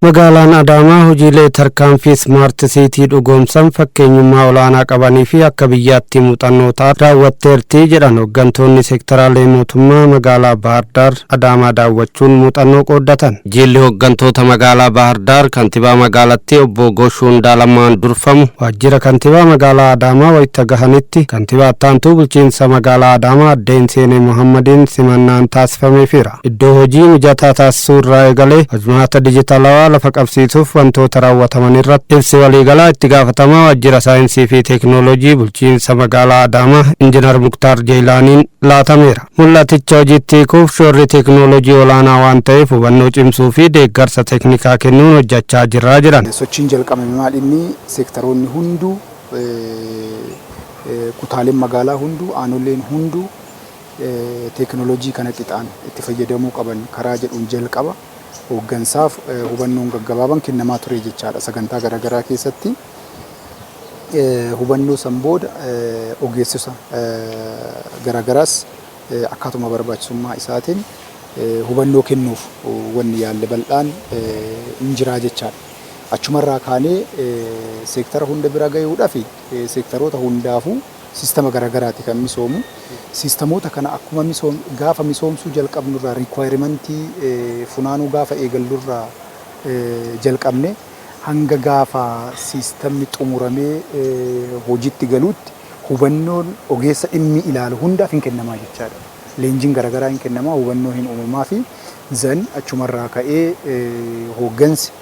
Magaalaan Adaamaa hojiilee tarkaanfii Smart City dhugoomsan fakkeenyummaa olaanaa qabanii fi akka biyyaatti muuxannoo ta'an raawwatteerti jedhan hooggantoonni seektaraalee mootummaa magaalaa Baahir Adaamaa daawwachuun muuxannoo qooddatan. Jilli hooggantoota magaalaa Baahir Daar kantibaa magaalattii obbo Goshuu Ndaalamaan durfamu waajjira kantibaa magaalaa Adaamaa wayita gahanitti kantibaa ittaantuu bulchiinsa magaalaa Adaamaa addeen Seenee Muhammadiin simannaan taasifameefira. Iddoo hojii mijataa taasisuu irraa eegalee hojmaata dijitaalawaa lafa qabsiisuuf wantoota raawwataman irratti ibsi waliigalaa itti gaafatamaa waajjira saayinsii fi teeknooloojii bulchiinsa magaalaa Adaamaa Injinar Muktaar Jeelaaniin laatameera. Mul'aticha hojiitti hiikuuf shoorri teeknooloojii olaanaa waan ta'eef hubannoo cimsuu fi deeggarsa teeknikaa kennuun hojjechaa jirraa jedhan. Sochiin jalqabame maal inni seektaroonni hunduu, kutaaleen magaalaa hunduu, aanoleen hunduu teeknooloojii kana qixaan itti fayyadamuu qaban karaa jedhuun jalqaba hooggansaaf hubannoon gaggabaaban kennamaa ture jechaadha sagantaa garaagaraa keessatti. Hubannoo san booda ogeessota garaagaraas akkaatuma barbaachisummaa isaatiin hubannoo kennuuf wanni yaalle bal'aan hin jiraa jechaadha. Achumarraa kaanee seektara hunda bira gahuudhaaf seektaroota hundaafuu siistama garaagaraati kan misoomu. Siistamoota kana akkuma gaafa misoomsuu jalqabnurraa, requirementii funaanuu gaafa eegallurraa jalqabne hanga gaafa siistamni xumuramee hojiitti galuutti hubannoon ogeessa dhimmi ilaalu hundaaf hin kennamaa jechaadha. Leenjiin garaagaraa hin kennamaa, hubannoo hin uumamaa fi zan achumarraa ka'ee hooggansi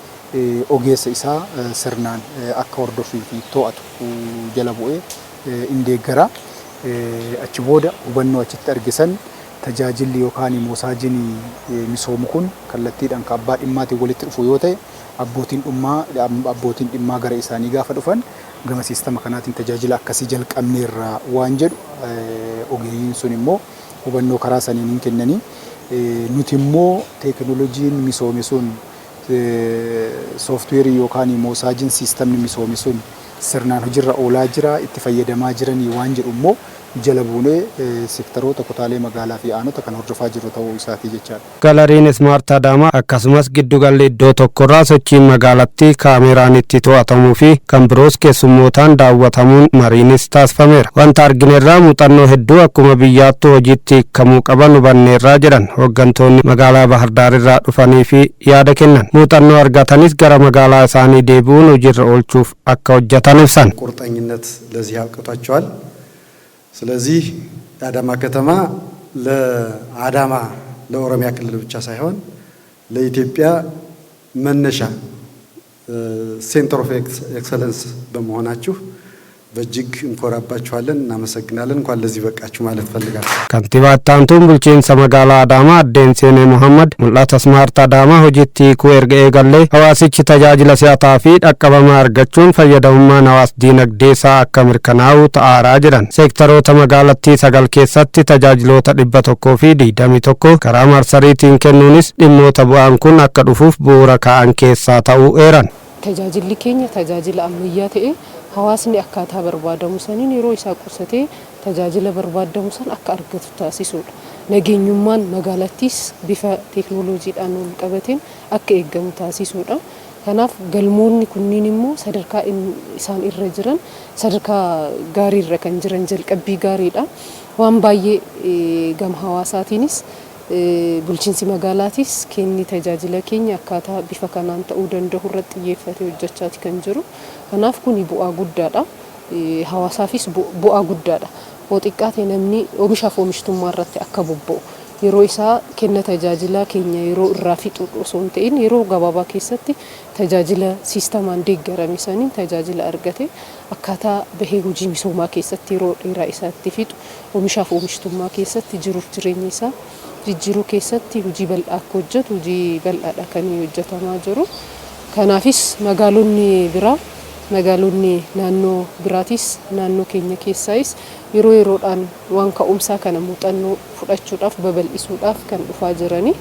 ogeessa isaa sirnaan akka hordofii fi to'atu jala bu'ee hin deeggara. Achi booda hubannoo achitti argisan tajaajilli yookaan moosaajiin misoomu kun kallattiidhaan kan abbaa dhimmaatiin walitti dhufu yoo ta'e, abbootiin dhimmaa gara isaanii gaafa dhufan gama siistama kanaatiin tajaajila akkasii jalqabneerra waan jedhu ogeeyyiin sun immoo hubannoo karaa saniin hin kennanii. Nuti immoo teekinooloojiin misoome sun, sooftiweerii yookaan moosaajiin siistamni misoome sun sirnaan hojiirra oolaa jira, itti fayyadamaa jiranii waan jedhu immoo jala buunee seektaroota, kutaalee magaalaa fi aanota kan hordofaa jiru ta'uu isaatii jechaadha. Galariin Smart Adaamaa akkasumas giddugalli iddoo tokkorraa sochiin magaalattii kaameraan itti to'atamuu fi kan biroos keessummootaan daawwatamuun mariinis taasifameera. Wanta arginerraa muuxannoo hedduu akkuma biyyaattuu hojiitti hiikamuu qaban hubanneerraa jedhan hooggantoonni magaalaa Bahar irraa dhufanii fi yaada kennan. Muuxannoo argatanis gara magaalaa isaanii deebi'uun hojiirra oolchuuf akka hojjetan ibsan. ቁርጠኝነት ለዚህ አብቅቷቸዋል። ስለዚህ የአዳማ ከተማ ለአዳማ ለኦሮሚያ ክልል ብቻ ሳይሆን ለኢትዮጵያ መነሻ center of excellence በመሆናችሁ በእጅግ እንኮራባችኋለን። እናመሰግናለን። እንኳን ለዚህ በቃችሁ ማለት እፈልጋለሁ። Kantiibaa ittaantuun bulchiinsa magaalaa Adaamaa addeen Seenee Muhammad mul'ata Smart Adaamaa hojiitti hiikuu erga eegallee hawaasichi tajaajila si'ataa fi dhaqqabamaa argachuun fayyadamummaan hawaas diinagdee isaa akka mirkanaa'u ta'aaraa jedhan. Seektaroota magaalattii sagal keessatti tajaajiloota 121 karaa marsariitiin kennuunis dhimmoota bu'aan kun akka dhufuuf bu'uura kaa'an keessaa ta'uu eeran. Tajaajilli keenya tajaajila ammayyaa ta'e hawaasni akkaataa barbaadamu saniin yeroo isaa qusatee tajaajila barbaadamu san akka argatu taasisuudha. Nageenyummaan magaalattiis bifa teeknooloojiidhaan wal qabateen akka eegamu taasisuudha. Kanaaf galmoonni kunniin immoo sadarkaa isaan irra jiran sadarkaa gaariirra kan jiran, jalqabbii gaariidha. Waan baay'ee gama hawaasaatiinis bulchiinsi magaalaatis kenni tajaajila keenya akkaataa bifa kanaan ta'uu danda'u irratti xiyyeeffatee hojjechaati kan jiru. Kanaaf kuni bu'aa guddaadha. Hawaasaafis bu'aa guddaadha. Hoo xiqqaate namni oomishaaf oomishtummaa irratti akka bobba'u, yeroo isaa kenna tajaajilaa keenya yeroo irraa fixu osoo hin ta'in, yeroo gabaabaa keessatti tajaajila siistamaan deeggarame saniin tajaajila argate akkaataa bahee hojii misoomaa keessatti yeroo dheeraa isaatti fixu, oomishaaf oomishtummaa keessatti jiruuf jireenya isaa jijjiiruu keessatti hojii bal'aa akka hojjetu, hojii bal'aadha kan hojjetamaa jiru. Kanaafis magaalonni biraa, magaalonni naannoo biraatis, naannoo keenya keessaayis yeroo yeroodhaan waan ka'umsaa kana muuxannoo fudhachuudhaaf, babal'isuudhaaf kan dhufaa jirani.